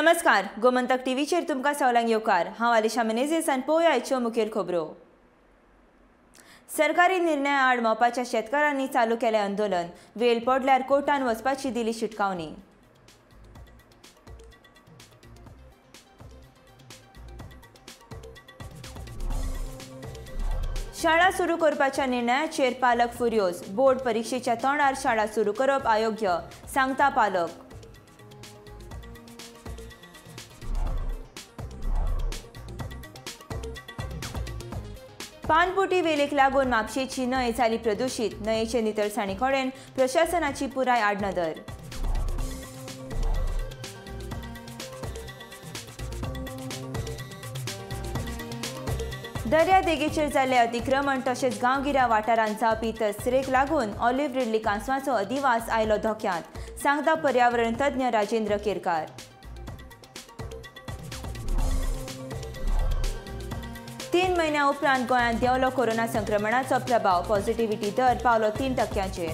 नमस्कार, गोमंतक टीव्हीचेर तुमकां सगल्यांक येवकार. हांव आलिशा मेनेझीस आनी पळोवया आयच्यो मुखेल खबरो. सरकारी निर्णया आड मोपाच्या शेतकारांनी चालू केलें आंदोलन. वेळ पडल्यार कोर्टान वचपाची दिली शिटकावणी. शाळा सुरू करपाच्या निर्णयाचेर पालक फुर्योज. बोर्ड परीक्षेच्या तोंडार शाळा सुरू करप अयोग्य, सांगता पालक. पानपुटी वेलीक लागून म्हापशेची न्हंय जाली प्रदुशीत. न्हंयेचे नितळसाणी कडेन प्रशासनाची पुराय आडनदर. दर्यादेगेचेर जाल्ले अतिक्रमण तशेंच गांवगिऱ्या वाठारांत जावपी तसरेक लागून ऑलिव्ह रिडली कांसवाचो अधिवास आयलो धोक्यांत, सांगता पर्यावरण तज्ञ राजेंद्र केरकार. 3 म्हयन्या उपरांत गोंयांत देंवलो कोरोना संक्रमणाचो प्रभाव. पॉझिटिव्हिटी दर पावलो 3%.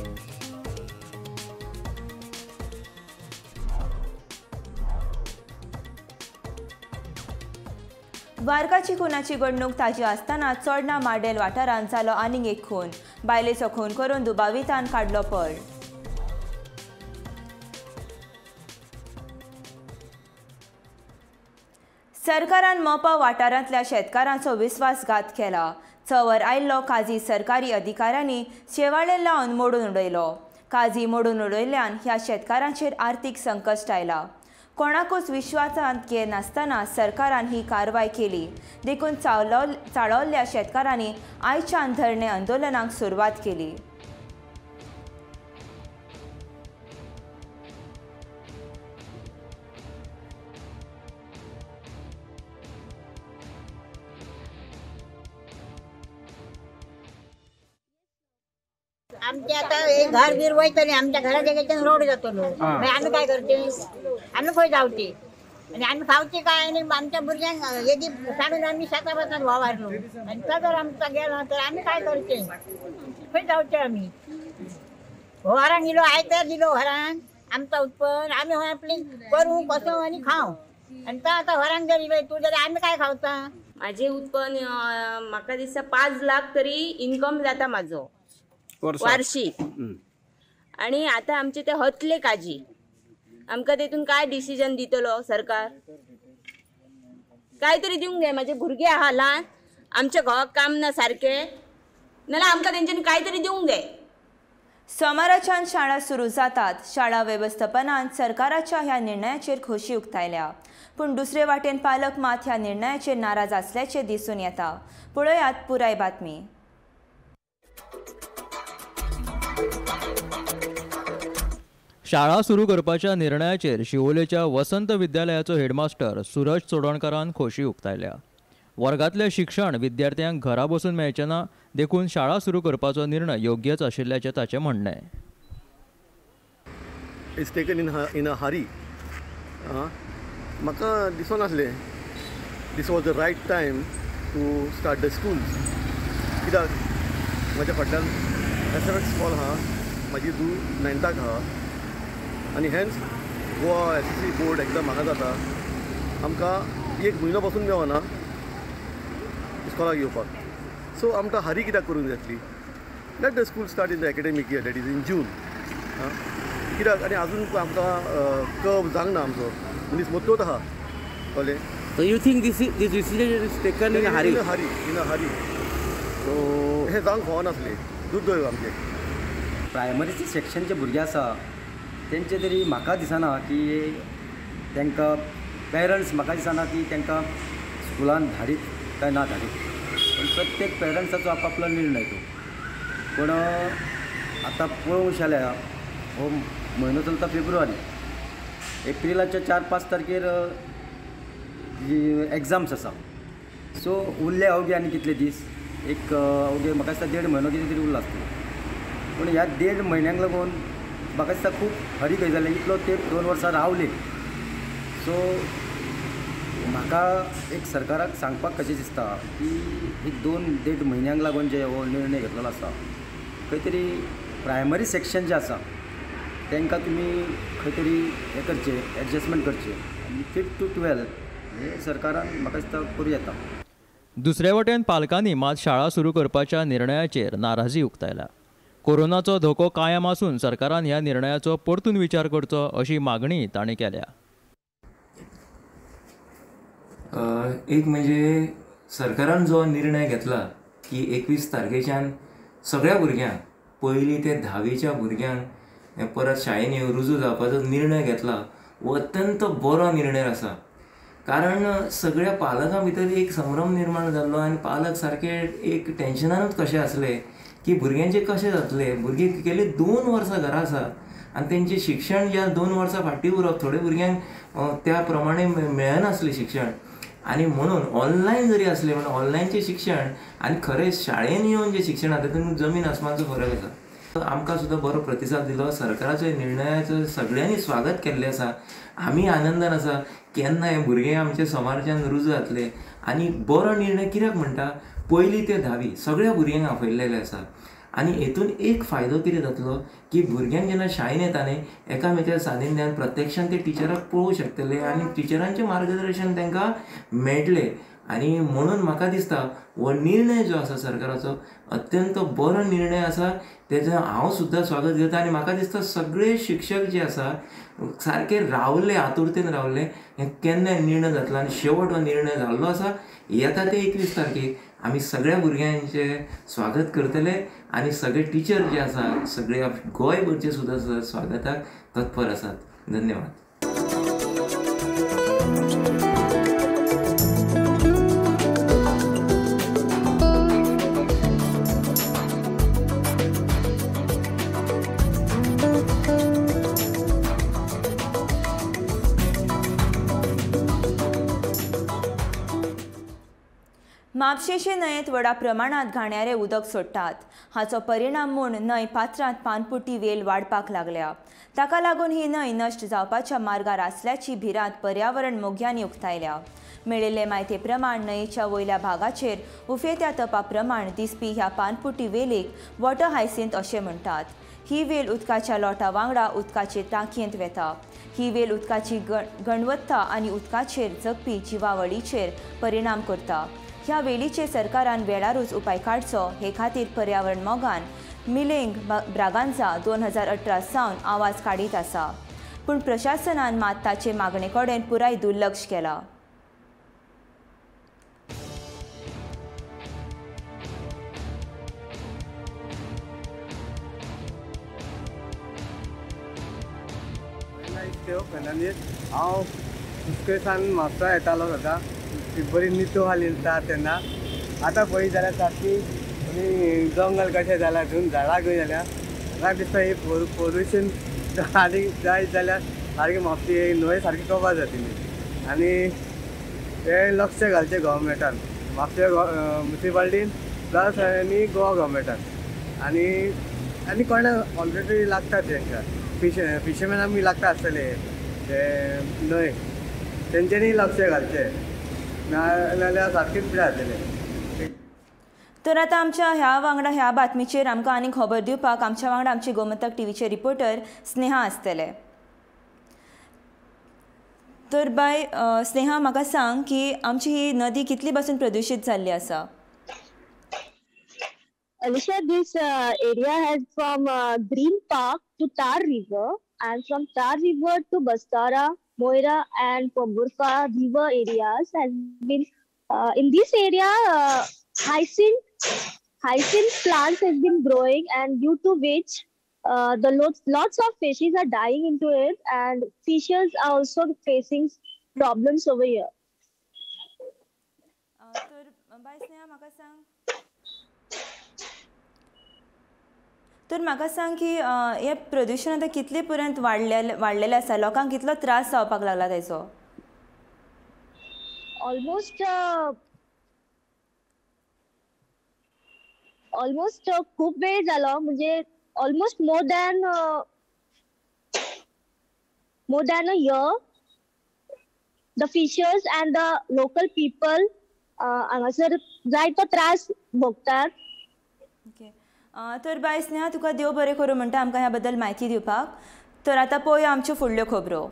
वारकाची खुनाची घडणूक ताजी आसतना चोडणा मार्डेल वाठारांत जालो आनीक एक खून. बायलेचो खून करून दुबावितान काडलो पळ. सरकारान मोपा वाठारांतल्या शेतकारांचो विस्वासघात केला. चवर आयिल्लो काजी सरकारी अधिकाऱ्यांनी शेवाळे लावन मोडून उडयलो. काजी मोडून उडयल्ल्यान ह्या शेतकारांचेर आर्थीक संकश्ट आयला. कोणाकूच विश्वासांत घेनासतना सरकारान ही कारवाय केली. देखून चाळवल्ल्या शेतकारांनी आयच्यान धरणे आंदोलनाक सुरवात केली. आमचे आता एक घर बीर वयतले, आमच्या घराच्या रोड जातलो. आमी काय करते, आमी खंय जावचे आनी आमी खावचे काय? आनी आमच्या भुरग्यांक येदी काडून आमी शेता भातात वावरलो आनी तो जर आमकां गेलो तर आमी काय करचे, खंय जावचे आमी? घरान दिलो आयतार दिलो घरान आमचा उत्पन्न आमी हय आपली करूं कसो आनी खावं. आनी तो आतां घरान जर इलो तूं जाल्यार आमी काय खावता? म्हाजें उत्पन्न म्हाका दिसता 5 लाख तरी इनकम जाता म्हाजो वार्षिक. आणि आता आमचे ते हतले काजी, आमकां तेतून काय डिसिजन दितलो सरकार? काय तरी दिवंक जाय. म्हाजे भुरगे आहा ल्हान, आमच्या घोवाक काम ना सारकें, नाल्यार आमकां तेंच्यांनी काय तरी दिवंक जाय. सोमाराच्यान शाळा सुरू जातात. शाळा वेवस्थापनान सरकाराच्या ह्या निर्णयाचेर खोशी उक्तायल्या. पूण दुसरे वाटेन पालक मात ह्या निर्णयाचेर नाराज आसल्याचें दिसून येता. पळयात पुराय बातमी. शाळा सुरू करपाच्या निर्णयाचेर शिवोलेच्या वसंत विद्यालयाचो हेडमास्टर सुरज चोडणकारान खोशी उक्तायल्या. वर्गांतलें शिक्षण विद्यार्थ्यांक घरा बसून मेळचें ना, देखून शाळा सुरू करपाचो निर्णय योग्यच आशिल्ल्याचें ताचें म्हणणें. It's taken in a hurry. म्हाका दिसनासलें this was the right time to start the schools. कित्याक म्हज्या फाटल्यान एस एफ एक्स स्कॉल आहा, म्हाजी धूव 9थाक आहा आनी hence Goa S S C board exam म्हाका जाता. आमकां एक म्हयनो पासून मेळना इस्कॉलाक येवपाक. सो आमकां हारी कित्याक करूंक जातली? Let the school start in the academic year, that is in June. कित्याक आनी आजून आमकां कर्व जावंक ना, आमचो मनीस मोतोत आहा, कळ्ळें? So you think this decision is taken in a hurry? In a hurry, in a hurry. So हें जावंक फावनासलें, दुर्दैव आमचें. प्रायमरीचे सेक्शन जे भुरगे आसा तेंचे तरी म्हाका दिसना की तांकां पेरंट्स, म्हाका दिसना की तांकां स्कुलान धाडीत काय ना धाडीत, पण प्रत्येक पेरंट्साचो आपआपलो निर्णय तो. पूण आतां पळोवंक जाल्यार हो म्हयनो चलता फेब्रुवारी, एप्रिलाच्या 4-5 तारखेर जी एग्जाम्स आसा. सो उरले अवघे आनी कितले दीस, एक अवघे म्हाका दिसता 1.5 म्हयनो कितें तरी उरला आसतलो. पूण ह्या 1.5 म्हयन्यांक लागून म्हाका दिसता खूब हरी खंय जालें, इतलो तेंप 2 वर्सां रावले. सो म्हाका एक सरकाराक सांगपाक कशें दिसता की एक 2-1.5 म्हयन्यांक लागून जे हो निर्णय घेतलेलो आसा, खंय तरी प्रायमरी सेक्शन जें आसा तांकां तुमी खंय तरी हें करचें, एडजस्टमेंट करचें. आनी 5th to 12 हे सरकारान म्हाका दिसता करूं येता. दुसरे वटेन पालकांनी मात शाळा सुरू करपाच्या निर्णयाचेर नाराजी उक्तायल्या. कोरोनाचो धोको कायम आसून सरकारान ह्या निर्णयाचो परतून विचार करचो अशी मागणी तांणी केल्या. एक म्हणजे सरकारान जो निर्णय घेतला की 21 तारखेच्यान सगळ्या भुरग्यांक पयली ते 10वीच्या भुरग्यांक परत शाळेन येवन रुजू जावपाचो निर्णय घेतला हो अत्यंत बरो निर्णय आसा. कारण सगळ्या पालकां भितर एक संभ्रम निर्माण जाल्लो आनी पालक सारके एक टेन्शनानूच कशे आसले की भुरग्यांचे कशें जातले. भुरगीं गेली 2 वर्सां घरा आसा आनी तेंचें शिक्षण ज्या 2 वर्सां फाटीं उरप, थोडे भुरग्यांक त्या प्रमाणे मेळनासलें शिक्षण आनी म्हणून ऑनलायन जरी आसलें म्हणून ऑनलायनचें शिक्षण आनी खरें शाळेन येवन जें शिक्षण आसा तातूंत जमीन आसमानचो फरक आसा. आमकां सुद्दां बरो प्रतिसाद दिलो, सरकाराच्या निर्णयाचो सगळ्यांनी स्वागत केल्लें आसा. आमी आनंदान आसा केन्ना हे भुरगे आमचे समाजान रुजू जातले. आनी बरो निर्णय कित्याक म्हणटा, 1 ते 10वी सगळ्या भुरग्यांक आपयल्लेले आसा आनी हेतून एक फायदो कितें जातलो की भुरग्यांक जेन्ना शाळेन येता न्ही एकामेकाच्या सानिध्यान प्रत्यक्षान ते टिचराक पळोवंक शकतले आनी टिचरांचें मार्गदर्शन तांकां मेळटलें. आनी म्हणून म्हाका दिसता हो निर्णय जो आसा सरकाराचो अत्यंत बरो निर्णय आसा, तेजो हांव सुद्दां स्वागत करता. आनी म्हाका दिसता सगळे शिक्षक जे आसा सारके रावले, आतुरतेन रावले हें केन्ना निर्णय जातलो आनी शेवट हो निर्णय जाल्लो आसा. येता ते 21 तारखेक आमी सगळ्या भुरग्यांचें स्वागत करतले आनी सगळे टिचर जे आसा सगळे गोंयभरचे सुद्दां स्वागताक तत्पर आसात. धन्यवाद. म्हापशेचे न्हंयेंत व्हडा प्रमाणांत घाणयारें उदक सोडटात. हाचो परिणाम म्हूण न्हंय पात्रांत पानपुटी वेल वाडपाक लागल्या. ताका लागून ही न्हंय नश्ट जावपाच्या मार्गार आसल्याची भिरांत पर्यावरण मोग्यांनी उक्तायल्या. मेळिल्ले म्हायती प्रमाण न्हंयेच्या वयल्या भागाचेर उफेत्या तपा प्रमाण दिसपी ह्या पानपुटी वेलीक वॉटर हायसिंथ अशें म्हणटात. ही वेल उदकाच्या लोटा वांगडा उदकाचे टांकयेंत वेता. ही वेल उदकाची गणवत्ता आनी उदकाचेर जगपी जिवावळीचेर परिणाम करता. ह्या वेलीचे सरकारान वेळारूच उपाय काडचो हे खातीर पर्यावरण मोगान मिलेंग ब्रागांजा 2018 सावन आवाज काडीत आसा, पूण प्रशासनान मात ताचे मागणे कडेन पुराय दुर्लक्ष केलां. हांव कुस्केसान म्हापसा येतालो सदां, बरी नितो घाली तेन्ना. आतां पळयत जाल्यार सारकी आनी जंगल कशें जालां, थंय झाडां खंय जाल्या. म्हाका दिसता ही पोल्युशन आनी जायत जाल्यार सारकी म्हापशी न्हंय सारकी कबार जातली. आनी तें लक्ष घालचें गव्हर्मेंटान, म्हापशे म्युनिसिपालिटीन प्लस आनी गोवा गव्हर्मेंटान. आनी आनी कोणा ऑलरेडी लागता तेंकां फिशरमॅनाक बी लागता आसतले ते न्हंय, तेंच्यांनी लक्ष घालचें, नाजाल्यार सारकेच पिड्यार जातले. तर आतां आमच्या ह्या वांगडा ह्या बातमीचेर आमकां आनी खबर दिवपाक आमच्या वांगडा आमचे गोमंतक टीव्हीचे रिपोर्टर स्नेहा आसतले. तर बाय स्नेहा, म्हाका सांग की आमची ही नदी कितली पासून प्रदुशीत जाल्ली आसा? Alisha, this area has from Green Park to Tar River and from Tar River to Bastara, Moira and Pomburpa river areas has been in this area hyacinth plants has been growing, and due to which the lots of fishes are dying into it, and fishers are also facing problems over here. तर म्हाका सांग की हे प्रदुशण आतां कितले पर्यंत वाडलेलें आसा, लोकांक कितलो त्रास जावपाक लागला तेचो? ऑलमोस्ट खूब वेळ जालो, म्हणजे almost more than a year the fishers and the local people हांगासर जायतो त्रास भोगतात. ओके, तर बाय स्नेहा, तुका देव बरें करूं म्हणटा आमकां ह्या बद्दल म्हायती दिवपाक. तर आतां पळोवया आमच्यो फुडल्यो खबरो.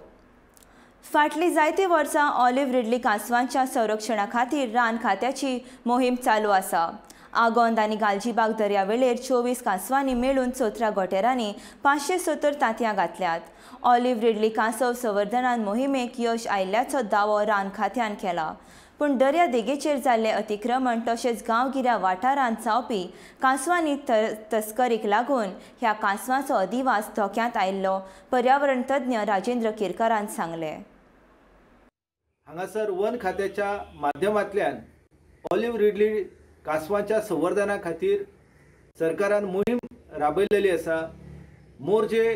फाटलीं जायतीं वर्सां ऑलिव्ह रिडली कांसवांच्या संरक्षणा खातीर रान खात्याची मोहीम चालू आसा. आगोंद आनी गालजीबाग दर्यावेळेर 24 कांसवांनी मेळून 17 घोटेरांनी 570 तांतयां घातल्यात. ऑलिव्ह रिडली कांसव संवर्धनान मोहिमेक यश आयिल्ल्याचो दावो रान खात्यान केला. पूण दर्या देगेचेर जाल्लें अतिक्रमण तशेंच गांवगिऱ्या वाठारांत जावपी कांसवांनी तस्करीक लागून ह्या कांसवांचो अधिवास धोक्यांत आयिल्लो पर्यावरण तज्ञ राजेंद्र केरकारान सांगलें. हांगासर वन खात्याच्या माध्यमांतल्यान ऑलिव्ह रिडली कांसवांच्या संवर्धना खातीर सरकारान मोहीम राबयलेली आसा. मोरजे,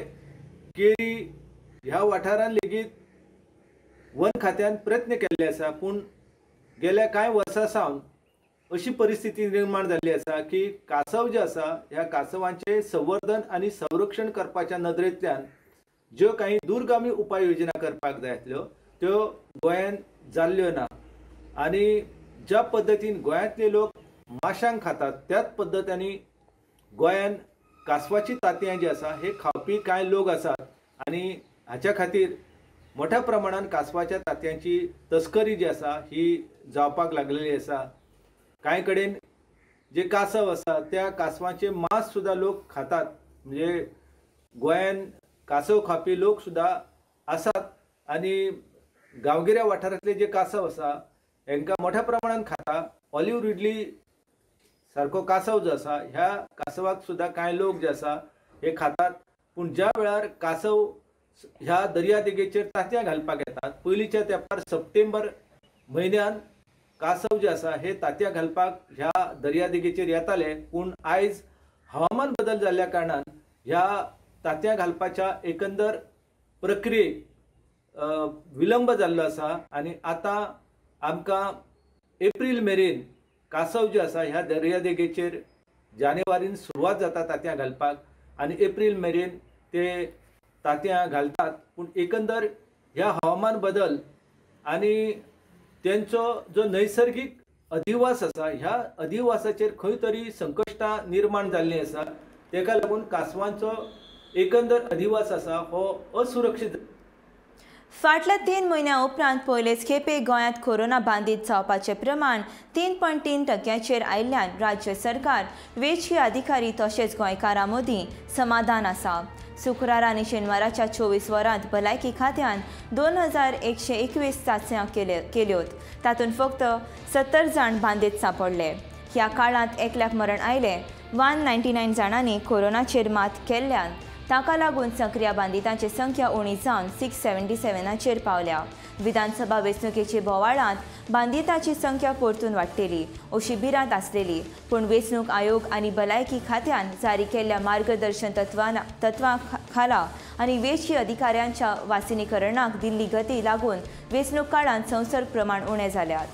केरी ह्या वाठारान लेगीत वन खात्यान प्रयत्न केल्ले आसा. पूण गेल्या कांय वर्सां सावन अशी परिस्थिती निर्माण जाल्ली आसा की कांसव जे आसा ह्या कांसवांचें संवर्धन आनी संरक्षण करपाच्या नदरेंतल्यान ज्यो कांय दूरगामी उपाय योजना करपाक जाय आसल्यो त्यो गोंयांत जाल्ल्यो ना. आनी ज्या पद्दतीन गोंयांतले लोक माशांक खातात त्याच पद्दतींनी गोंयांत कांसवाची तांतयां जी आसा हे खावपी कांय लोक आसात आनी हाच्या खातीर मोठ्या प्रमाणान कांसवाच्या तांतयांची तस्करी जी आसा ही जावपाक लागलेली आसा. कांय कडेन जे कांसव आसा त्या कांसवाचे मांस सुद्दां लोक खातात, म्हणजे गोंयांत कांसव खावपी लोक सुद्दां आसात आनी गांवगिऱ्या वाठारांतले जे कांसव आसा हेंकां मोठ्या प्रमाणान खाता. ऑलिव्ह रिडली सारको कांसव जो आसा ह्या कांसवाक सुद्दां कांय लोक जे आसा हे खातात. पूण ज्या वेळार कांसव ह्या दर्यादेगेचेर तांतयां घालपाक येतात पयलींच्या तेंपार सप्टेंबर म्हयन्यान कांसव जे आसा हे तांतयां घालपाक ह्या दर्यादेगेचेर येताले. पूण आयज हवामान बदल जाल्ल्या कारणान ह्या तांतयां घालपाच्या एकंदर प्रक्रियेक विलंब जाल्लो आसा आनी आतां आमकां एप्रील मेरेन कांसव जे आसा ह्या दर्यादेगेचेर जानेवारीन सुरवात जाता तांतयां घालपाक आनी एप्रील मेरेन ते तांतयां घालतात. पूण एकंदर ह्या हवामान बदल आनी तेंचो जो नैसर्गीक अधिवास आसा ह्या अधिवासाचेर खंय तरी संकश्टां निर्माण जाल्लीं आसा. तेका लागून कांसवांचो एकंदर अधिवास आसा हो असुरक्षीत. फाटल्या 3 म्हयन्या उपरांत पयलेच खेपे गोंयांत कोरोना बांदीत जावपाचें प्रमाण 3.3% आयिल्ल्यान राज्य सरकार, वेंचकी अधिकारी तशेंच गोंयकारां मदीं समाधान आसा. शुक्रार आनी शेनवाराच्या 24 वरांत भलायकी खात्यान 2121 चांचण्यो केल्योत, तातूंत फक्त 70 जाण बांदीत सांपडले. ह्या काळांत एकल्याक मरण आयलें. 199 जाणांनी कोरोनाचेर मात केल्ल्यान ताका लागून सक्रिय बांदितांची संख्या उणी जावन 677चेर पावल्या. विधानसभा वेंचणुकेचे बोवाळांत बांदितांची संख्या परतून वाडटली अशी भिरांत आसलेली, पूण वेंचणूक आयोग आनी भलायकी खात्यान जारी केल्ल्या मार्गदर्शन तत्वां खाला आनी वेंचकी अधिकाऱ्यांच्या वासिनीकरणाक दिल्ली गती लागून वेंचणूक काळांत संसर्ग प्रमाण उणें जाल्यात.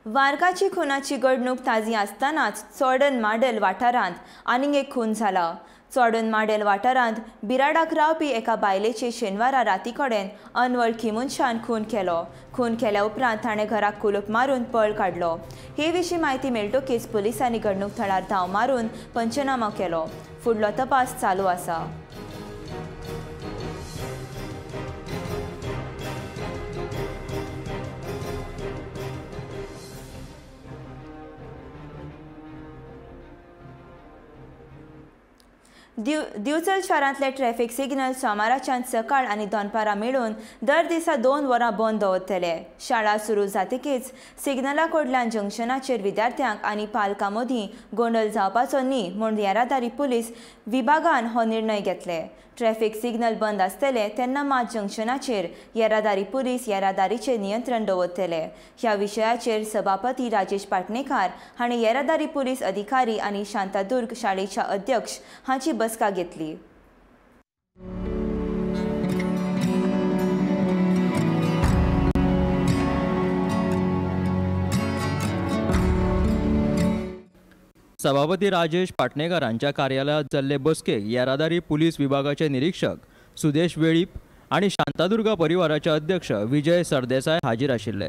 वारकाची खुनाची घडणूक ताजी आसतनाच चोडण माडेल वाठारांत आनीक एक खून जाला. चोडण माडेल वाठारांत बिराडाक रावपी एका बायलेचे शेनवारा राती कडेन अनवळखी मनशान खून केलो. खून केल्या उपरांत ताणें घराक कुलूप मारून पळ काडलो. हे विशीं म्हायती मेळटकीच पुलिसांनी घडणूक थळार धांव मारून पंचनामो केलो. फुडलो तपास चालू आसा. दिवचल शारांतले ट्रॅफिक सिग्नल सोमाराच्यान सकाळ आनी दनपारां मेळून दर दिसा 2 वरां बंद दवरतले. शाळा सुरू जातकीच सिग्नला कडल्यान जंक्शनाचेर विद्यार्थ्यांक आनी पालकां मदीं गोंदळ जावपाचो न्ही म्हूण येरादारी पुलीस विभागान हो निर्णय घेतले. ट्रॅफिक सिग्नल बंद आसतले तेन्ना मात जंक्शनाचेर येरादारी पुलीस येरादारीचेर नियंत्रण दवरतले. ह्या विशयाचेर सभापती राजेश पाटणेकार हांणी येरादारी पुलीस अधिकारी आनी शांतादुर्ग शाळेच्या अध्यक्ष हांची बसका घेतली. सभापती राजेश पाटणेकर हांच्या कार्यालयांत जाल्ले बसकेक येरादारी पुलीस विभागाचे निरीक्षक सुदेश वेळीप आनी शांतादुर्गा परिवाराचे अध्यक्ष विजय सरदेसाय हाजीर आशिल्ले.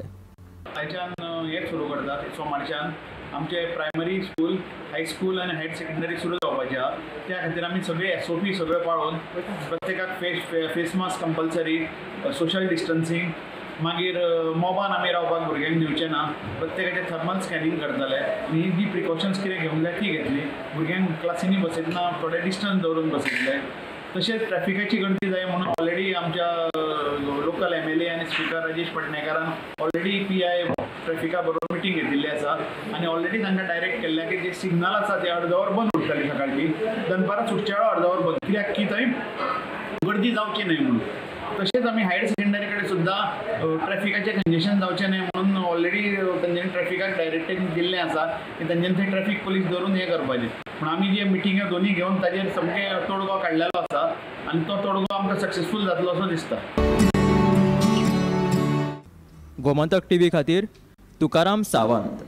आयच्यान हे सुरू करतात सोमारच्यान आमचे प्रायमरी स्कूल, हायस्कूल आनी हायर सेकंडरी सुरू जावपाचे आहा. त्या खातीर आमी सगळे SOP सगळे पाळून प्रत्येकाक face mask compulsory, social distancing, मागीर मोबान आमी रावपाक भुरग्यांक दिवचे ना, प्रत्येकाचें थर्मल स्कॅनिंग करतले आनी ही जी प्रिकॉशन्स कितें घेवंक जाय ती घेतली. भुरग्यांक क्लासींनी बसयतना थोडे डिस्टन्स दवरून बसयतले. तशेंच ट्रॅफिकाची गर्दी जाय म्हणून ऑलरेडी आमच्या लोकल MLA आनी स्पिकर राजेश पटणेकारान ऑलरेडी PI ट्रॅफिका बरोबर मिटींग घेतिल्ली आसा आनी ऑलरेडी तांकां डायरेक्ट केल्लें की जे सिग्नल आसा ते अर्द वर बंद उरतली, सकाळची दनपारां सुटच्या वेळार अर्द वर बंद, कित्याक की थंय गर्दी जावची न्हय म्हणून. तशेंच आमी हायर सेकंडरी कडेन सुद्दां ट्रॅफिकाचें कंजेशन जावचें न्हय म्हणून ऑलरेडी तांच्यांनी ट्रॅफिकाक डायरेक्टीव दिल्लें आसा की तांच्यांनी थंय ट्रॅफीक पुलीस दवरून हें करपाचें. पूण आमी जे मिटिंग्यो दोनी घेवन ताजेर सामकें तोडगो काडलेलो आसा आनी तो तोडगो आमकां सक्सेसफूल जातलो असो दिसता. गोमंतक टीव्ही खातीर तुकाराम सावंत.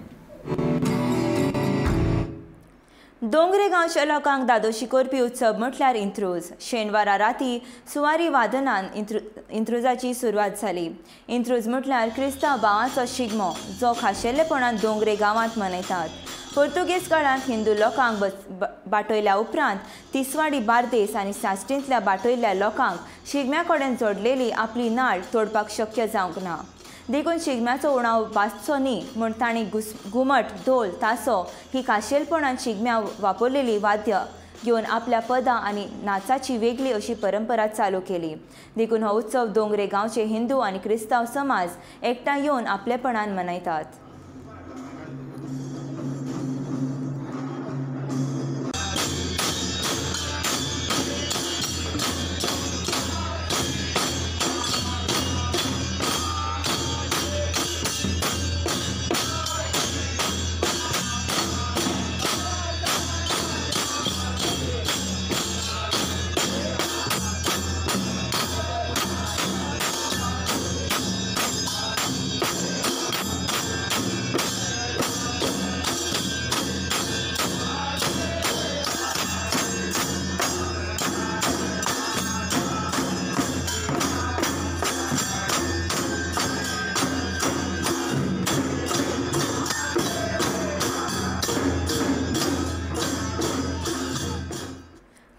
दोंगरे गांवच्या लोकांक दादोशी करपी उत्सव म्हटल्यार इंत्रूज. शेनवारा राती सुवारी वादनान इंत्रुजाची सुरवात जाली. इंत्रूज म्हटल्यार क्रिस्तांव भावांचो शिगमो जो खाशेलेपणान दोंगरे गांवांत मनयतात. पोर्तुगेज काळांत हिंदू लोकांक बाटयल्या उपरांत तिसवाडी, बार्देस आनी साश्टींतल्या बाटयल्ल्या लोकांक शिगम्या कडेन जोडलेली आपली नाळ तोडपाक शक्य जावंक ना. देखून शिगम्याचो उणाव भासचो न्ही म्हूण तांणी घुमट, धोल, तासो ही खाशेलपणान शिगम्या वापरलेली वाद्य घेवन आपल्या पदां आनी नाचाची वेगळी अशी परंपरा चालू केली. देखून हो उत्सव दोंगरे गांवचे हिंदू आनी क्रिस्तांव समाज एकठांय येवन आपलेपणान मनयतात.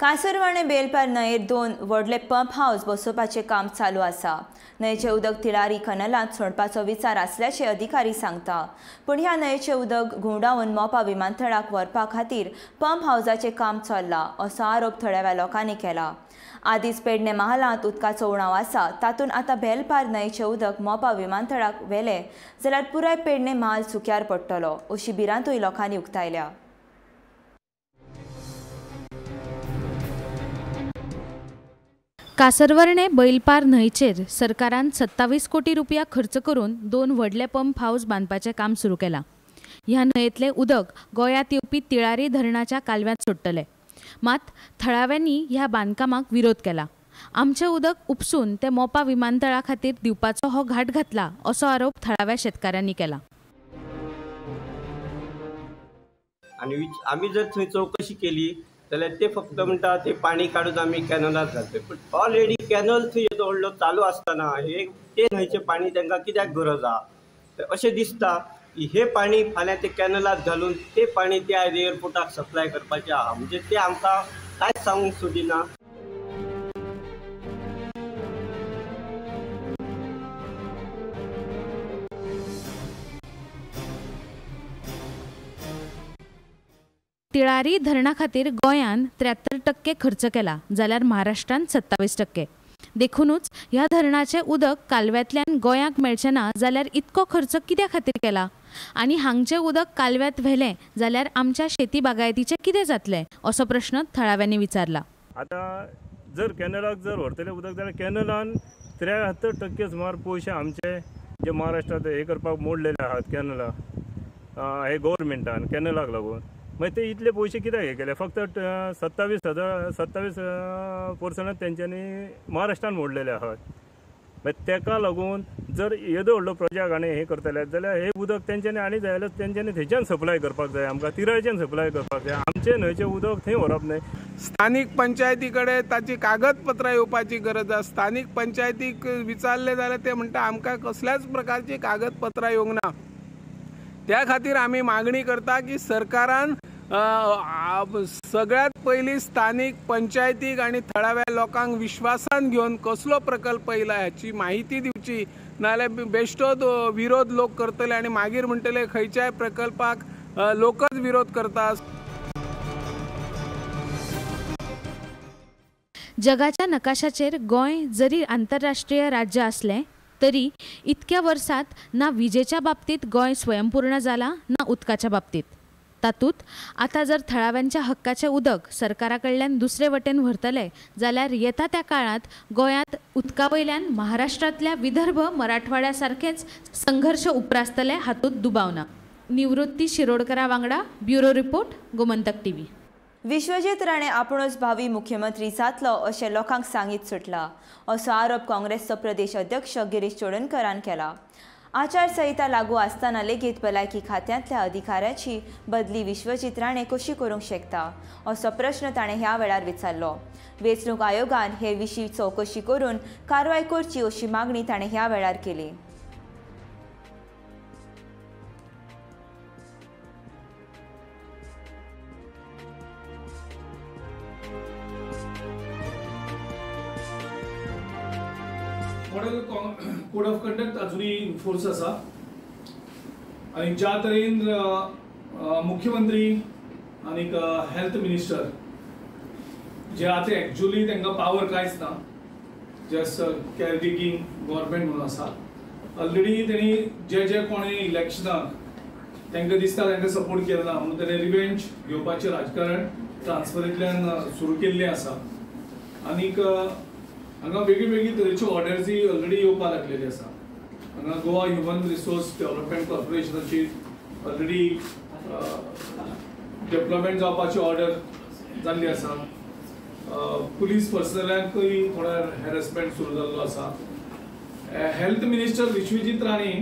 कासरवाणे बेलपार न्हंयेर दोन व्हडले पंप हावस बसोवपाचें काम चालू आसा. न्हंयेचें उदक तिळारी कॅनलांत सोडपाचो विचार आसल्याचे अधिकारी सांगता. पूण ह्या न्हंयेचें उदक घुंवडावन मोपा विमानतळाक व्हरपा खातीर पंप हावजाचें काम चल्लां असो आरोप थळाव्या लोकांनी केला. आदींच पेडणे महालांत उदकाचो उणाव आसा, तातूंत आतां बेलपार न्हंयेचें उदक मोपा विमानतळाक व्हेलें जाल्यार पुराय पेडणे महाल सुक्यार पडटलो अशी भिरांतूय लोकांनी उक्तायल्या. कासरवर्णे बैलपार न्हंयचेर सरकारान 27 कोटी रुपया खर्च करून दोन व्हडले पंप हावस बांदपाचें काम सुरू केलां. ह्या न्हंयेंतलें उदक गोंयांत येवपी तिळारी धरणाच्या कालव्यांत सोडटले. मात थळाव्यांनी ह्या बांदकामाक विरोध केला. आमचें उदक उपसून तें मोपा विमानतळा खातीर दिवपाचो हो घाट घातला असो आरोप थळाव्या शेतकारांनी केला. आनी आमी जर थंय चवकशी केली जाल्यार ते फक्त म्हणटा ते पाणी काडून आमी कॅनलात घालतले, पूण ऑलरेडी कॅनल थंय येदो व्हडलो चालू आसतना हे ते न्हंयचें पाणी तांकां कित्याक गरज आहा अशें दिसता की हे पाणी फाल्यां ते कॅनलात घालून ते पाणी त्या एअरपोर्टाक सप्लाय करपाचें आहा, म्हणजे ते आमकां कांयच सांगूंक सोदिना. तिळारी धरणा खातीर गोंयान 73% खर्च केला जाल्यार महाराष्ट्रान 27%. देखूनच ह्या धरणाचें उदक कालव्यांतल्यान गोंयाक मेळचें ना जाल्यार इतको खर्च कित्या खातीर केला आनी हांगचें उदक कालव्यांत व्हेलें जाल्यार आमच्या शेती बागायतीचें कितें जातलें असो प्रश्न थळाव्यांनी विचारला. आतां जर कॅनलाक जर व्हरतलें उदक जाल्यार कॅनलान 73% सुमार पयशे आमचे जे महाराष्ट्रांत हे करपाक मोडलेले आहात कॅनला हे गव्हर्मेंटान कॅनलाक लागून, मागीर ते इतले पयशे कित्याक हे केले? फक्त 27% तेंच्यांनी महाराष्ट्रान मोडलेले आहात. मागीर तेका लागून जर येदो व्हडलो प्रोजेक्ट आनी हें करतले जाल्यार हें उदक तेंच्यांनी आनी जाय जाल्यार तेंच्यांनी थंयच्यान सप्लाय करपाक जाय, आमकां तिरायच्यान सप्लाय करपाक जाय, आमचें न्हंयचें उदक थंय व्हरप न्हय. स्थानीक पंचायती कडेन ताची कागदपत्रां येवपाची गरज आसा. स्थानीक पंचायतीक विचारलें जाल्यार ते म्हणटा आमकां कसल्याच प्रकारची कागदपत्रां येवंक ना. त्या खातीर आमी मागणी करता की सरकारान सगळ्यात पयलीं स्थानीक पंचायतीक आनी थळाव्या लोकांक विश्वासान घेवन कसलो प्रकल्प येयला हाची म्हायती दिवची, नाजाल्यार बेश्टोच विरोध लोक करतले आनी मागीर म्हणटले खंयच्याय प्रकल्पाक लोकच विरोध करता. जगाच्या नकाशाचेर गोंय जरी आंतरराष्ट्रीय राज्य आसलें तरी इतक्या वर्सात ना विजेच्या बाबतीत गोंय स्वयंपूर्ण जाला ना उदकाच्या बाबतीत. तातूंत आतां जर थळाव्यांच्या हक्काचें उदक सरकारा कडल्यान दुसरे वटेन व्हरतले जाल्यार येता त्या काळांत गोंयांत उदका वयल्यान महाराष्ट्रांतल्या विदर्भ मराठवाड्या सारकेच संघर्श उप्रासतले हातूंत दुबाव ना. निवृत्ती शिरोडकरा वांगडा bureau report, Gomantak TV. Vishwajit Rane आपणूच भावी मुख्यमंत्री जातलो अशें लोकांक सांगीत सुटला असो आरोप काँग्रेसचो प्रदेश अध्यक्ष गिरीश चोडणकरान केला. आचारसंहिता लागू आसतना लेगीत भलायकी खात्यांतल्या अधिकाऱ्याची बदली विश्वजीत राणे कशी करूंक शकता असो प्रश्न ताणें ह्या वेळार विचारलो. वेंचणूक आयोगान हे विशीं चवकशी करून कारवाय करची अशी मागणी ताणें ह्या वेळार केली. मॉडेल कोड ऑफ कंडक्ट अजूनही इन्फोर्स आसा आनी ज्या तरेन मुख्यमंत्री आनीक हेल्थ मिनिस्टर जे आतां एक्चुअली तांकां पावर कांयच ना, जस्ट केअर टेकिंग गव्हर्मेंट म्हणून आसा. ऑलरेडी तेणी जे जे कोणी इलेक्शनाक तांकां दिसता तांकां सपोर्ट केलो ना म्हणून तेणी रिवेंज घेवपाचें राजकारण ट्रान्सफरींतल्यान सुरू केल्लें आसा. आनीक हांगा वेगळी वेगळी तरेच्यो ऑर्डर्सी ऑलरेडी येवपाक लागलेली आसा. हांगा गोवा ह्युमन रिसोर्स डेव्हलपमेंट कॉर्पोरेशनाची ऑलरेडी डेव्हलपमेंट जावपाची ऑर्डर जाल्ली आसा. पुलीस पर्सनलांकूय थोडो हॅरसमेंट सुरू जाल्लो आसा. हेल्थ मिनिस्टर विश्वजीत राणे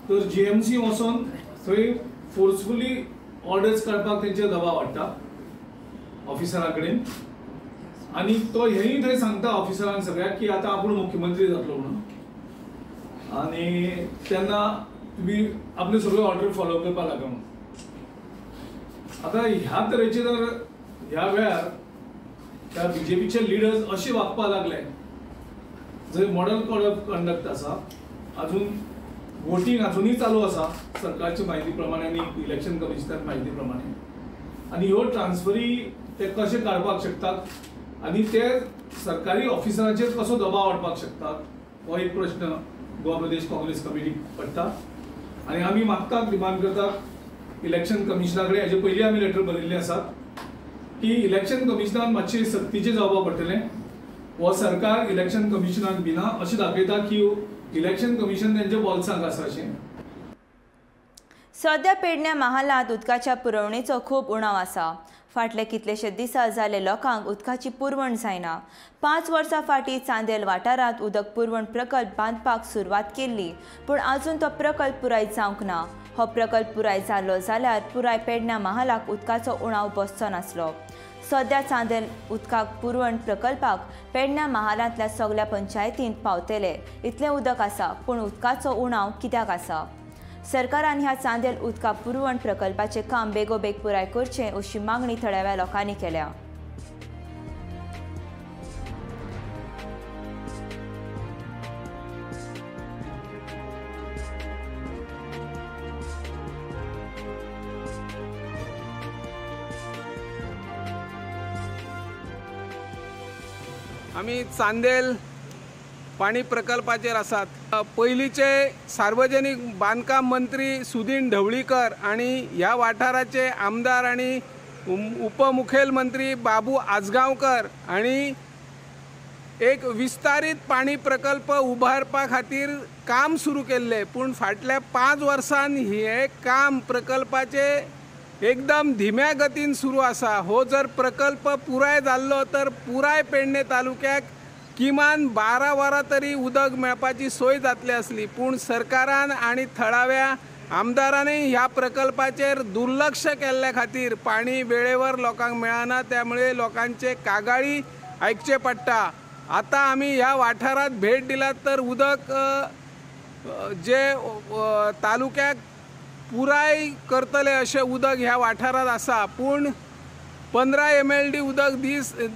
तर जीएमसी वचोन थंय फोर्सफुली ऑर्डर्स काडपाक तेंचेर दबाव हाडटा ऑफिसरा कडेन आनी तो हेंय थंय सांगता ऑफिसरांक सगळ्यांक की आतां आपूण मुख्यमंत्री जातलो म्हणून आनी तेन्ना तुमी आपल्यो सगळ्यो ऑर्डर फॉलो करपाक लागा म्हणून. आतां ह्या तरेचे जर ह्या वेळार त्या बीजेपीचे लिडर्स अशे वागपाक लागले जंय मॉडल कोड ऑफ कंडक्ट आसा, अजून वोटींग अजुनूय चालू आसा सरकारच्या म्हायती प्रमाणे आनी इलेक्शन कमिशनाच्या म्हायती प्रमाणे, आनी ह्यो ट्रान्सफरी ते कशे काडपाक शकतात आनी ते सरकारी ऑफिसरांचेर कसो दबाव हाडपाक शकतात हो एक प्रश्न गोवा प्रदेश काँग्रेस कमिटीक पडटा. आनी आमी मागतात, डिमांड करतात इलेक्शन कमिशना कडेन, हेजे पयलीं आमी लेटर बरयल्ले आसात की इलेक्शन कमिशनान मातशें सक्तीचें जावपाक पडटलें. हो सरकार इलेक्शन कमिशनाक भिना अशें दाखयता की इलेक्शन कमिशन तेंच्या बोल्सांक आसा अशें. सद्या पेडण्या महालांत उदकाच्या पुरवणेचो खूब उणाव आसा. फाटले कितलेशे दिसा जाले लोकांक उदकाची पुरवण जायना. 5 वर्सां फाटीं चांदेल वाठारांत उदक पुरवण प्रकल्प बांदपाक सुरवात केल्ली, पूण आजून तो प्रकल्प पुराय जावंक ना. हो प्रकल्प पुराय जालो जाल्यार पुराय पेडण्या महालाक उदकाचो उणाव बसचो नासलो. सद्या चांदेल उदकाक पुरवण प्रकल्पाक पेडण्या महालांतल्या सगळ्या पंचायतींत पावतले इतलें उदक आसा, पूण उदकाचो उणाव कित्याक आसा? सरकारान ह्या चांदेल उदका पुरवण प्रकल्पाचें काम बेगोबेग पुराय करचें अशी मागणी थळाव्या लोकांनी केल्या. आमी चांदेल पाणी प्रकल्पाचेर आसात. पयलींचे सार्वजनीक बांदकाम मंत्री सुदीन ढवळीकर आनी ह्या वाठाराचे आमदार आनी उपमुखेलमंत्री बाबू आजगांवकर आनी एक विस्तारीत पाणी प्रकल्प उबारपा खातीर काम सुरू केल्लें, पूण फाटल्या 5 वर्सांनी हें काम प्रकल्पाचें एकदम धीम्या गतीन सुरू आसा. हो जर प्रकल्प पुराय जाल्लो तर पुराय पेडणे तालुक्याक किमान 12 वरां तरी उदक मेळपाची सोय जातली आसली, पूण सरकारान आनी थळाव्या आमदारांनी ह्या प्रकल्पाचेर दुर्लक्ष केल्ल्या खातीर पाणी वेळेवर लोकांक मेळना, त्यामुळे लोकांचे कागाळी आयकचे पडटा। आतां आमी ह्या वाठारांत भेट दिलात तर उदक जे तालुक्याक पुराय करतले अशें उदक ह्या वाठारांत आसा, पूण 15 MLD उदक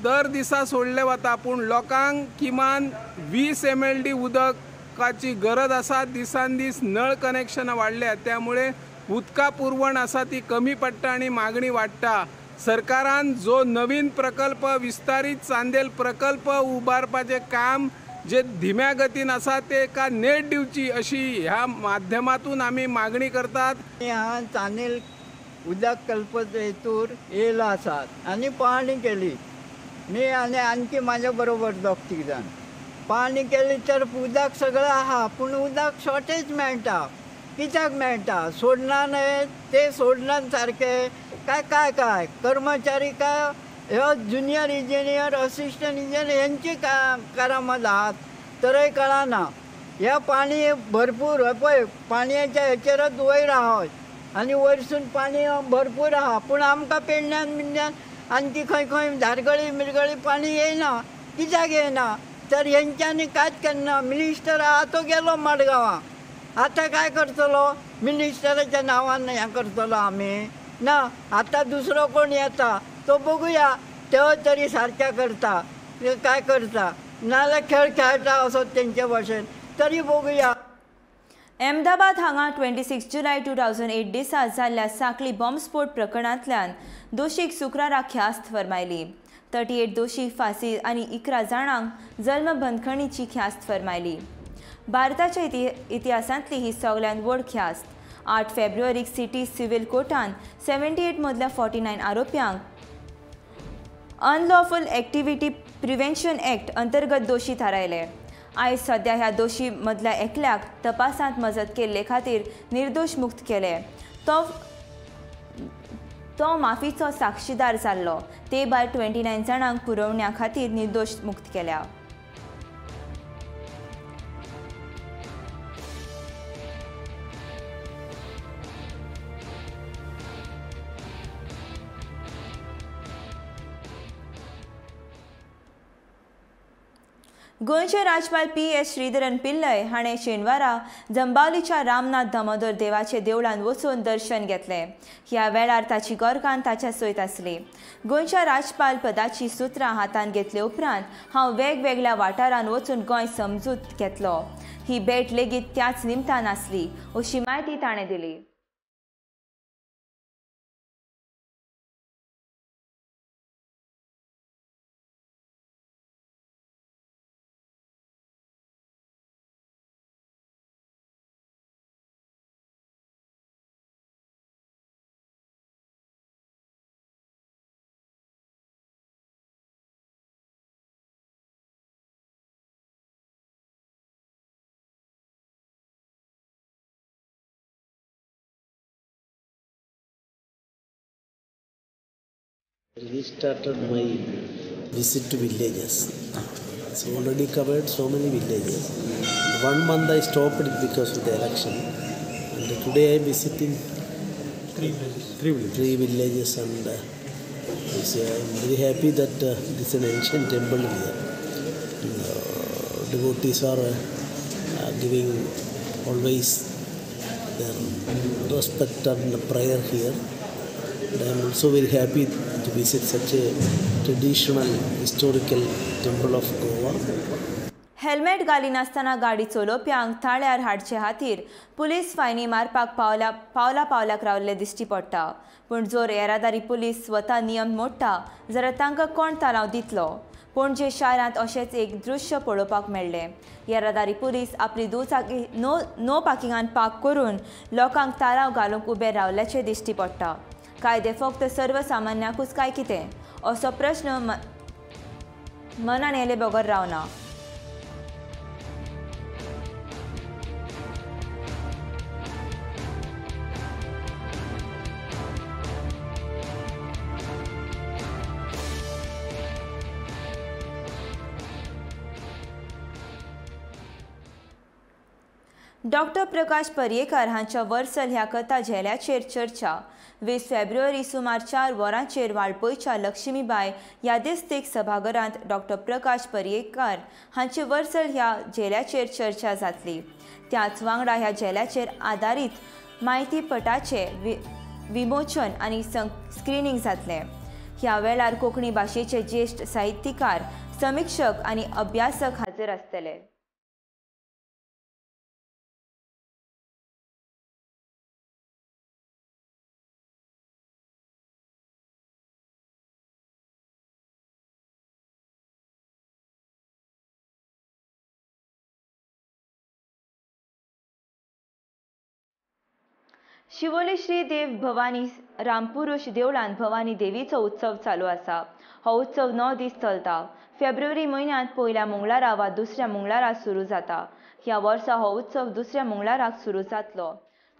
दर दिसा सोडलें वता, पूण लोकांक किमान 20 MLD उदकाची गरज आसा। दिसान दीस नळ कनेक्शनां वाडल्या, त्यामुळे उदका पुरवण आसा ती कमी पडटा आनी मागणी वाडटा। सरकारान जो नवीन प्रकल्प विस्तारीत चांदेल प्रकल्प उबारपाचें काम जे धीम्या गतीन आसा तेका नेट दिवची अशी ह्या माध्यमातून आमी मागणी करतात। हांगा चांदेल उदक कल्प हेतूर येयला आसात आनी पळोवणी केली मी आनी आणखी म्हाज्या बरोबर दोग तीग जाण पळोवणी केली तर उदक सगळें आहा, पूण उदक शॉर्टेज मेळटा। कित्याक मेळटा? सोडना न्हय ते सोडना सारकें काय काय काय कर्मचारी काय ह्यो ज्युनियर इंजिनियर असिस्टंट इंजिनियर हेंची करामत आहात तरय कळना। ह्या पाणी भरपूर पळय पाणयेच्या हेचेरच वयर आहा आनी वयरसून पाणी भरपूर आहा, पूण आमकां पेडण्यान बिडण्यान आणखी खंय खंय धारगळी मिरगळी पाणी येयना। कित्याक येयना तर हेंच्यांनी कांयच केन्ना मिनिस्टर आहा तो गेलो मडगांवां, आतां काय करतलो? मिनिस्टराच्या नांवान हें करतलो आमी ना। आतां दुसरो कोण येता तो बघूया, तो तरी सारक्या करता काय करता, नाजाल्यार खेळ खेळटा असो तेंचे भाशेन तरी बघूया। अहमदाबाद हांगा 26 जुलय 2008 दिसा जाल्ल्या सांखळी बॉम्बस्फोट प्रकरणांतल्यान दोशीक शुक्रारा ख्यास्त फर्मायली। 38 दोशी फांसी आनी 11 जाणांक जल्म बंदखणीची ख्यास्त फर्मायली। भारताच्या इतिहासांतली ही सगळ्यांत व्हड ख्यास्त। 8 फेब्रुवारीक सिटी सिव्हिल कोर्टान 78 मदल्या 49 आरोप्यांक अनलॉफुल ॲक्टिव्हिटी प्रिव्हेन्शन ॲक्ट अंतर्गत दोशी थारायले। आयज सद्या ह्या दोशी मदल्या एकल्याक तपासांत मजत केल्ले खातीर निर्दोश मुक्त केले। तो माफीचो साक्षीदार जाल्लो। ते भायर 29 जाणांक पुरवण्या खातीर निर्दोश मुक्त केल्या। गोंयचे राज्यपाल PS Sreedharan Pillai हाणें शेनवारा जंबावलीच्या रामनाथ दामोदर देवाचे देवळांत वचून दर्शन घेतलें। ह्या वेळार ताची गोरकान ताच्या सयत आसली। गोंयच्या राज्यपाल पदाची सुत्रां हातांत घेतले उपरांत हांव वेगवेगळ्या वाठारांत वचून गोंय समजूत घेतलो। ही भेट लेगीत त्याच निमतान आसली अशी म्हायती ताणें दिली। Restarted my visit to villages. So already covered so many villages. 1 month I stopped it because of the election. And today I am visiting three villages, and I am very happy that this is an ancient temple here. And, devotees are giving always their respect and prayer here. And I am also very happy to visit such a traditional historical temple of Goa. Helmet घालिनासतना गाडी चलोवप्यांक थाळ्यार हाडचे खातीर police फायनी मारपाक पावला पावलाक रावल्ले दिश्टी पडटा। पूण जर येरादारी police स्वता नियम मोडटा जाल्यार तांकां कोण तालाव दितलो? पणजे शारांत अशेंच एक दृश्य पळोवपाक मेळ्ळें। येरादारी पुलीस आपली दुचाकी नो पार्किंगान पार्क करून लोकांक तालाव घालूंक उबे रावल्याचें दिश्टी पडटा। कायदे फक्त सर्वसामान्यांकूच काय कितें असो प्रश्न मनान येयले बगर रावना। डॉक्टर प्रकाश पर्येकार हांच्या वर्सल ह्या कथा झेल्याचेर चर्चा 20 फेब्रुवारी सुमार 4 वरांचेर वाळपयच्या लक्ष्मीबाय यादस्तीक सभाघरांत डॉक्टर प्रकाश पर्येकार हांचे वर्सल ह्या झेल्याचेर चर्चा जातली. त्याच वांगडा ह्या झेल्याचेर आदारीत म्हायतीपटाचे विमोचन आनी स्क्रिनींग जातलें. ह्या वेळार कोंकणी भाशेचे ज्येश्ठ साहित्यकार, समिक्षक आनी अभ्यासक हाजीर आसतले. शिवोली श्री देव भवानी रामपुरुष देवळांत भवानी देवीचो उत्सव चालू आसा. हो उत्सव 9 दीस चलता. फेब्रुवारी म्हयन्यांत पयल्या मंगळारा वा दुसऱ्या मंगळारा सुरू जाता. ह्या वर्सा हो उत्सव दुसऱ्या मंगळाराक सुरू जातलो.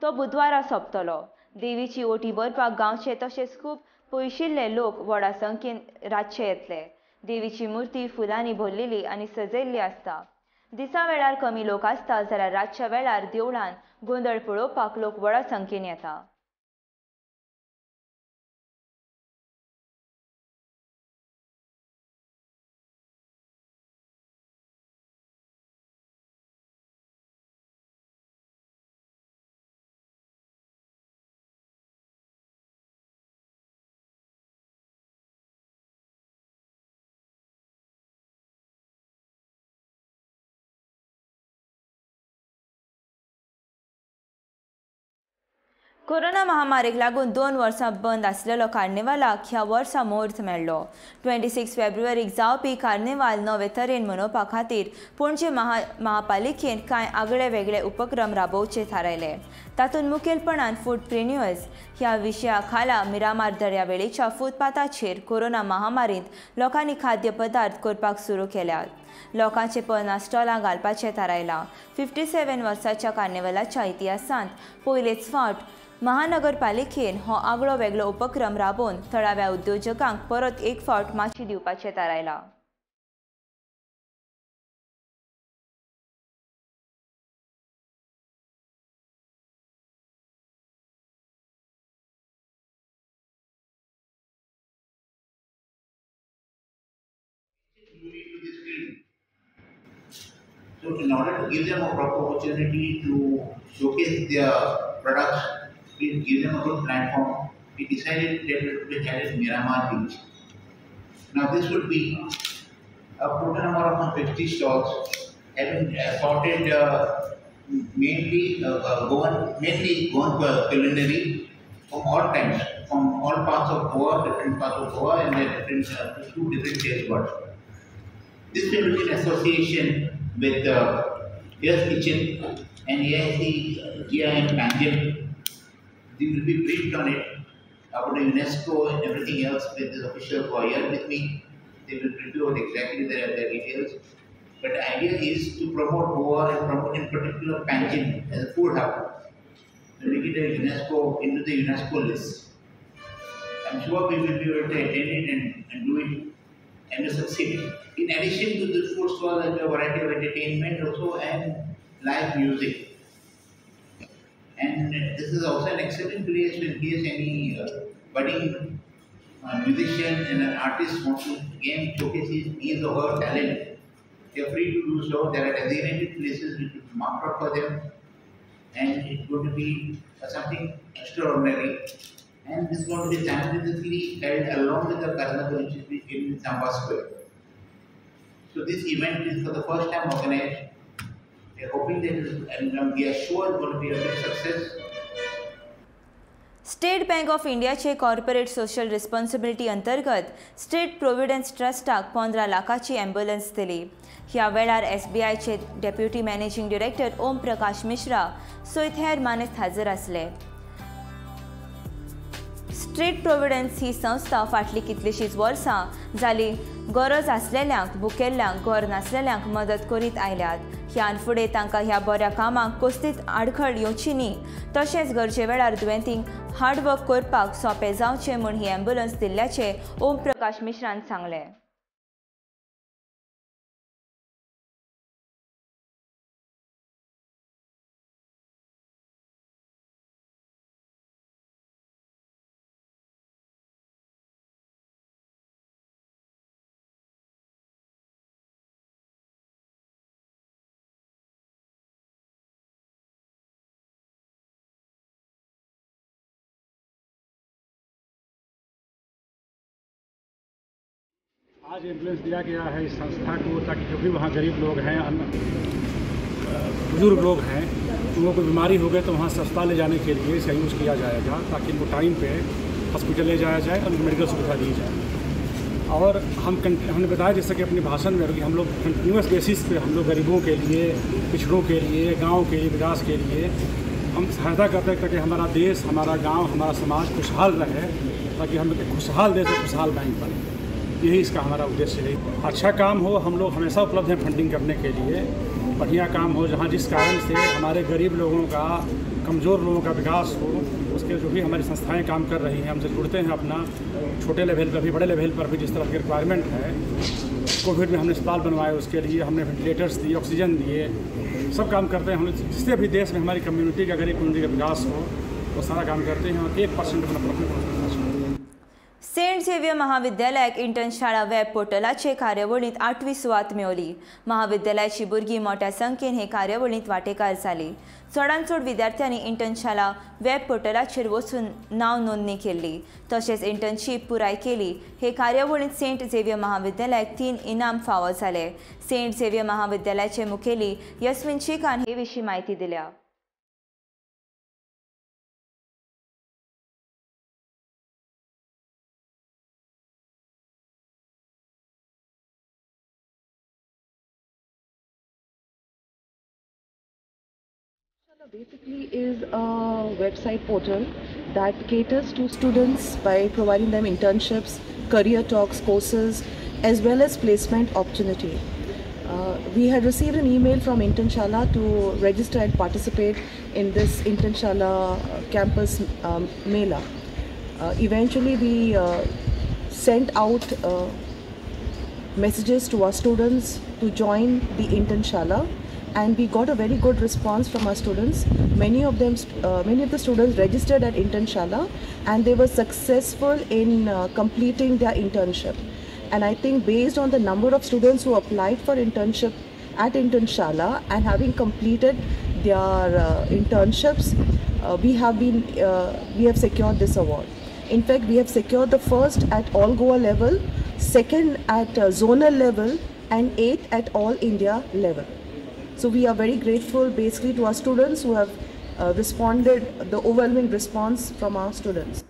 तो बुधवारा सोंपतलो. देवीची ओटी भरपाक गांवचे तशेंच खूब पयशिल्ले लोक व्हडा संख्येन रातचे येतले. देवीची मूर्ती फुलांनी भरलेली आनी सजयल्ली आसता. दिसा वेळार कमी लोक आसता जाल्यार रातच्या वेळार देवळान गोंदळ पळोवपाक लोक व्हडा संख्येन येता. कोरोना महामारीक लागून 2 वर्सां बंद आसलेलो कार्निवालाक ह्या वर्सा म्हूर्त मेळ्ळो. 26 फेब्रुवारीक जावपी कार्निवाल नवे तरेन मनोवपा खातीर पणजे महापालिकेन कांय आगळे वेगळे उपक्रम राबोवचे थारायले. तातूंत मुखेलपणान फूडप्रेन्युअर्स ह्या विशया खाला मिरामार दर्यावेळेच्या फुटपाथाचेर कोरोना महामारींत लोकांनी खाद्यपदार्थ करपाक सुरू केल्यात. लोकांचे 50 स्टॉलां घालपाचें थारायलां. 57 वर्सांच्या कार्निवालाच्या इतिहासांत पयलेच फावट महानगरपालिकेन हो आगळो वेगळो उपक्रम राबोवन थळाव्या उद्योजकांक परत एक फावट माची दिवपाचें थारायलां. So in order to give them a proper opportunity to showcase their products, we give them a good platform, we decided that it would be held at Miramar Beach. Now this would be a total number of 50 stalls, having assorted mainly Goan culinary from all times, from all parts of Goa, different parts of Goa, and their different two different taste buds. This will be in association with Here's Kitchen and AIC GIM Panjim. They will be briefed on it about the UNESCO and everything else with this official here with me. They will brief you on exactly the details. But the idea is to promote Goa and promote in particular Panjim as a food hub, to make it a UNESCO, into the UNESCO list. I'm sure we will be able to attend it and do it and to succeed. In addition to the food stall, there will be a variety of entertainment also and live music. And this is also an excellent place in case any budding musician and an artist wants to again showcase his or her talent. They are free to do so. There are designated places which will be marked out for them, and it's going to be something extraordinary. And this is going to be simultaneously held along with the carnival, which is in Samba Square. So this event is for the first time organized. We are hoping that, and we are sure it's going to be a big success. State Bank of इंडियाचे corporate social responsibility अंतर्गत state providence ट्रस्टाक 15 लाखाची ambulance दिली. ह्या वेळार एसबीआयचे deputy managing director Om Prakash Mishra सयत हेर मानेस्त हाजीर आसले. स्टेट प्रोव्हिडन्स ही संस्था फाटलीं कितलींशींच वर्सां जाली गरज आसलेल्यांक, भुकेल्ल्यांक, घर नासलेल्यांक मदत करीत आयल्यात. ह्यान फुडें तांकां ह्या बऱ्या कामाक कसलीच आडखळ येवची न्ही, तशेंच गरजे वेळार दुयेंतींक हार्डवर्क करपाक सोंपें जावचें म्हूण ही ॲम्ब्युलन्स दिल्ल्याचें ओम प्रकाश मिश्रान सांगलें. आज एम्बुलेंस दिया गया है इस संस्था को ताकि जो भी वहाँ गरीब लोग हैं, बुजुर्ग लोग हैं, उन को बीमारी हो गई तो वहाँ अस्पताल ले जाने के लिए इसका यूज़ किया जाएगा ताकि इनको टाइम पे हॉस्पिटल ले जाया जाए और उनको मेडिकल सुविधा दी जाए। और हमने बताया जैसे कि अपने भाषण में कि हम लोग कंटिन्यूस बेसिस पे हम लोग गरीबों के लिए, पिछड़ों के लिए, गाँव के लिए, विकास के लिए हम सहायता करते हैं ताकि हमारा देश, हमारा गाँव, हमारा समाज खुशहाल रहे, ताकि हम खुशहाल देश और खुशहाल बैंक बने। यही इसका हमारा उद्देश्य है। अच्छा काम हो, हम लोग हमेशा उपलब्ध हैं फंडिंग करने के लिए। बढ़िया काम हो जहाँ जिस कारण से हमारे गरीब लोगों का, कमज़ोर लोगों का विकास हो, उसके जो भी हमारी संस्थाएं काम कर रही हैं, हमसे जुड़ते हैं अपना छोटे लेवल पर भी, बड़े लेवल पर भी जिस तरह की रिक्वायरमेंट है। कोविड में हमने अस्पताल बनवाए, उसके लिए हमने वेंटिलेटर्स दिए, ऑक्सीजन दिए, सब काम करते हैं हम। जिससे भी देश में हमारी कम्युनिटी का, गरीब कम्युनिटी का विकास हो, वो सारा काम करते हैं और 1% अपना प्रॉफिट। सेंट झेवियर महाविद्यालयाक इंटर्नशाळा वेब पोर्टलाचे कार्यावळींत 8वी सुवात मेवली। महाविद्यालयाची भुरगीं मोठ्या संख्येन हे कार्यावळींत वांटेकार जाली। चडांत चड विद्यार्थ्यांनी इंटर्नशाळा वेब पोर्टलाचेर वचून नांव नोंदणी केल्ली, तशेंच इंटर्नशीप पुराय केली। हे कार्यावळींत सेंट झेवियर महाविद्यालयाक 3 इनाम फावो जाले। सेंट झेवियर महाविद्यालयाचे मुखेली यस्मिन शेखान हे विशीं म्हायती दिल्या। Basically is a website portal that caters to students by providing them internships, career talks, courses, as well as placement opportunity. We had received an email from Internshala to register and participate in this Internshala campus mela. Eventually we sent out messages to our students to join the Internshala, and we got a very good response from our students. Many of them, many of the students registered at Internshala, and they were successful in completing their internship. And I think based on the number of students who applied for internship at Internshala and having completed their internships, we have secured this award. In fact, we have secured the first at all Goa level, second at zonal level, and 8th at all India level. So we are very grateful basically to our students who have responded, the overwhelming response from our students.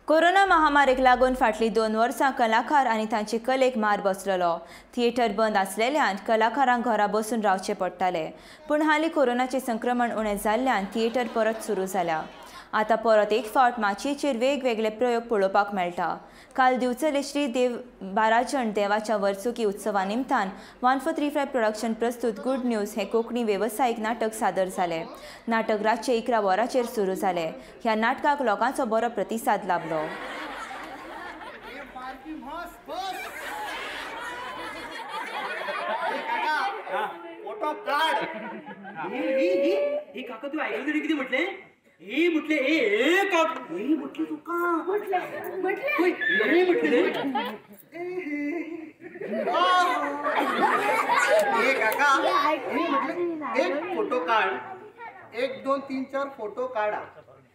Corona महामारीक लागून फाटली 2 वर्सां कलाकार आनी तांचे कलेक मार बसलेलो। थिएटर बंद आसलेल्यान कलाकारांक घरा बसून रावचें पडटालें, पूण हालीं कोरोनाचें संक्रमण उणें जाल्ल्यान थिएटर परत सुरू जाल्या। आतां परत एक फावट माचयेचेर वेगवेगळे प्रयोग पळोवपाक मेळटा। काल दिवचले श्री देव बाराजण देवाच्या वर्सुकी उत्सवा निमतान 1435 प्रोडक्शन प्रस्तुत गुड न्यूज हे कोंकणी वेवसायीक नाटक सादर जालें। नाटक रातचे 11 वरांचेर सुरू जालें। ह्या नाटकाक लोकांचो बरो प्रतिसाद लाभलो। हे म्हटले ए काक हे म्हटले तुका म्हटले म्हटले हे म्हटले ए काका हे म्हटले एक फोटो काढ, 1 2 3 4 फोटो काढा,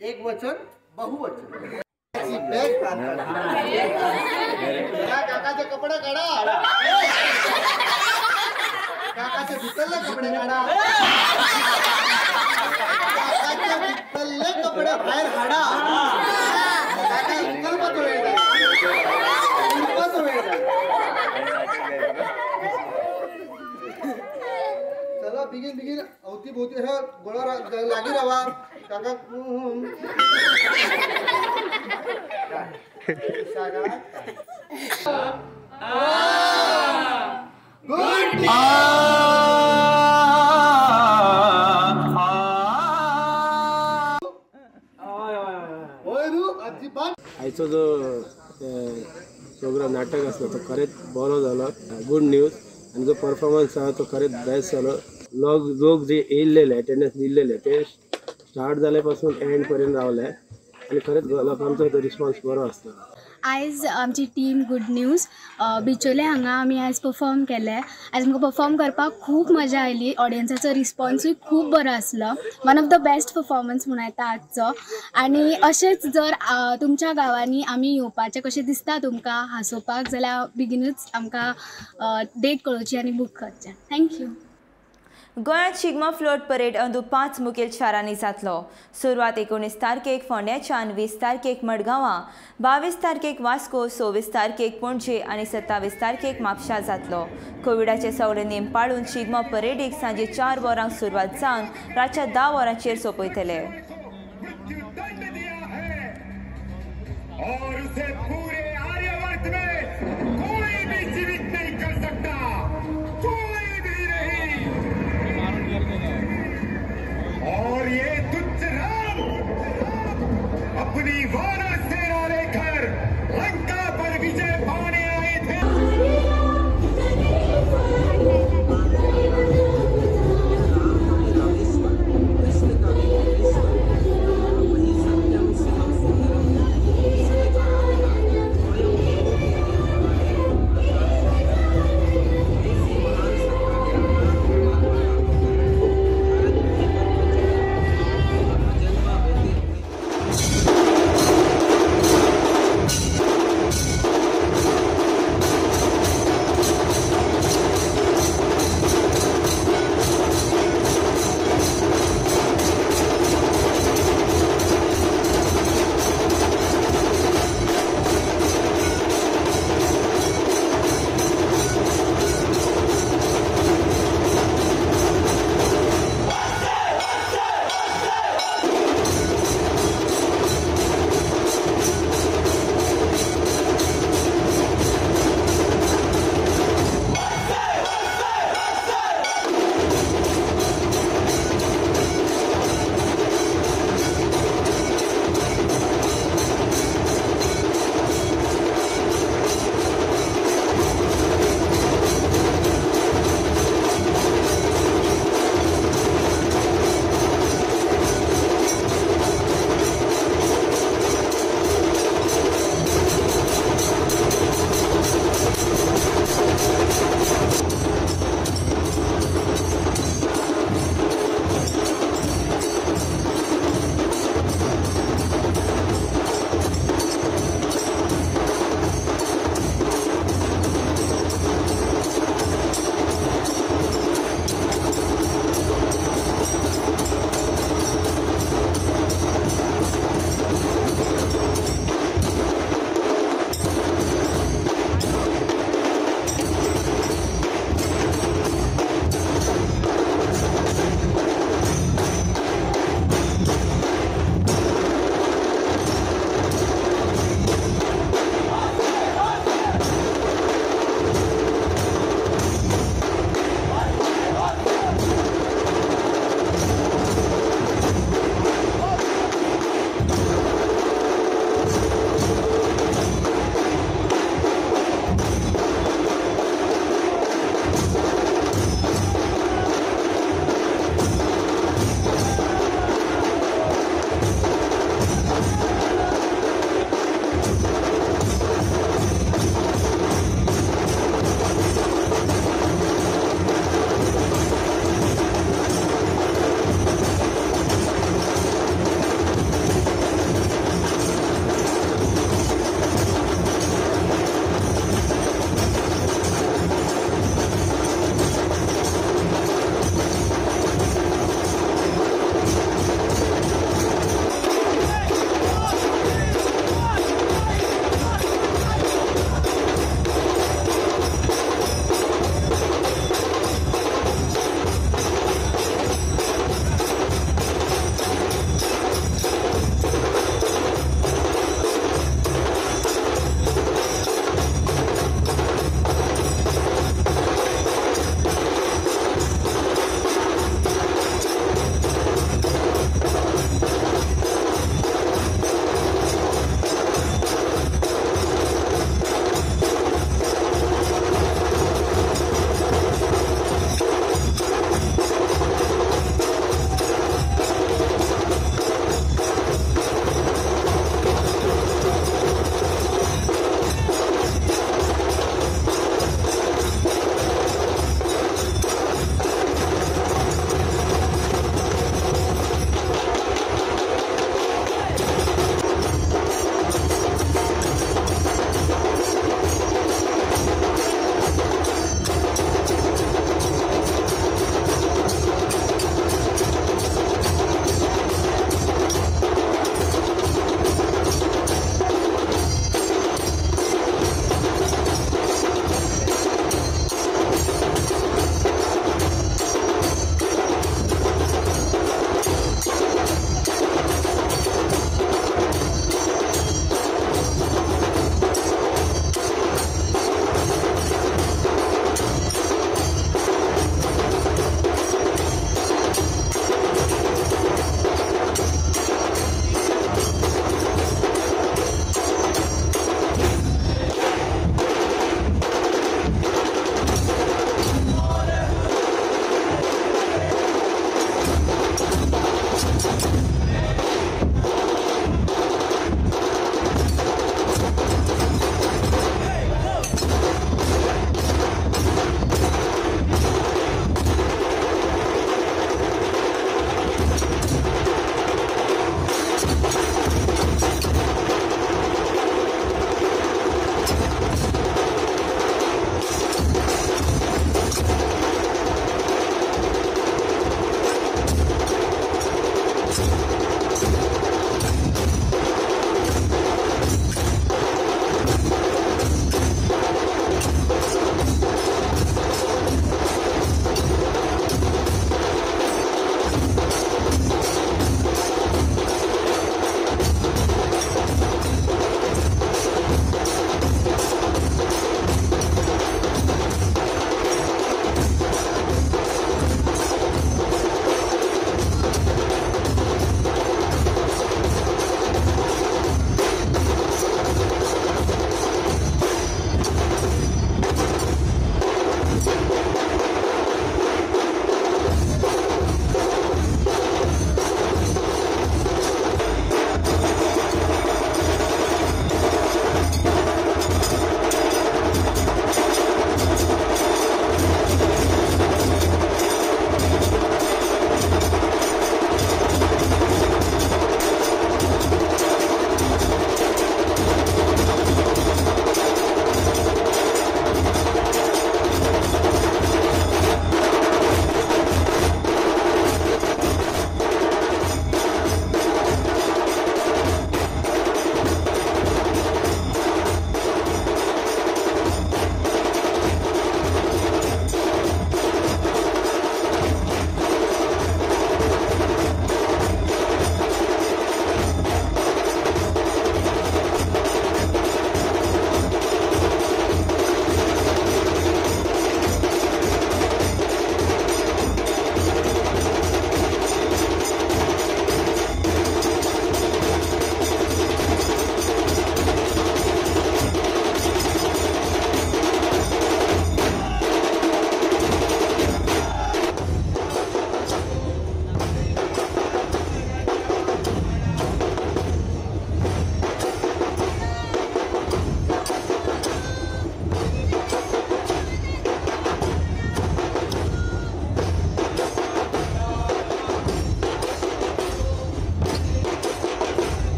एक वचन बहुवचन। काकाचे कपडे काढा, काकाचे भितरले कपडे काढा, काकाचे कपडे भायर हाडा, काका उकलपाचो वेळ जाय, उरपाचो वेळ जाय। चला बेगीन बेगीन अवती भोवती हे गोळा लागीं रावा काका। गुड आयचो जो प्रोग्राम नाटक आसलो तो खरेंच बरो जालो। गुड न्यूज आनी जो परफॉर्मन्स आहा तो खरेंच बेस्ट जालो। लोक जे येयल्लेले अटेंडन्स दिल्लेले ते स्टार्ट जाले पासून एंड पर्यंत रावले आनी खरेंच लोकांचो तो रिस्पॉन्स बरो आसलो। आयज आमची टीम गुड न्यूज बिचोले हांगा आमी आयज परफॉर्म केले. आयज आमकां परफॉर्म करपाक खूब मजा आयली. ऑडियन्साचो रिस्पॉन्सूय खूब बरो आसलो. One of the best performance म्हणूं येता आजचो. आनी अशेंच जर तुमच्या गांवांनी आमी येवपाचें कशें दिसता तुमकां हांसोवपाक जाल्यार बेगीनूच आमकां डेट कळोवची आनी बूक करचें. Thank you. गोंयांत शिगमो फ्लोट परेड अंदू 5 मुखेल शारांनी जातलो. सुरवात 19 तारखेक फोंड्याच्यान, 20 तारखेक मडगांवां, 22 तारखेक वास्को, 26 तारखेक पणजे आनी 27 तारखेक म्हापशा जातलो. कोविडाचे सगळे नेम पाळून शिगमो परेडीक सांजे 4 वरांक सुरवात जावन रातच्या 10 वरांचेर सोंपयतले. और ये तुच्छ राम अपनी वानर सेना लेकर लंका पर विजय पाने आए थे.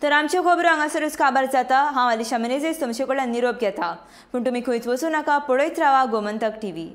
तर आमच्यो खबरो हांगासरूच काबार जाता. हांव अलिशा मेनेझीस तुमचे कडल्यान निरोप घेता, पूण तुमी खंयच वचूं नाका, पळयत रावा गोमंतक टीव्ही.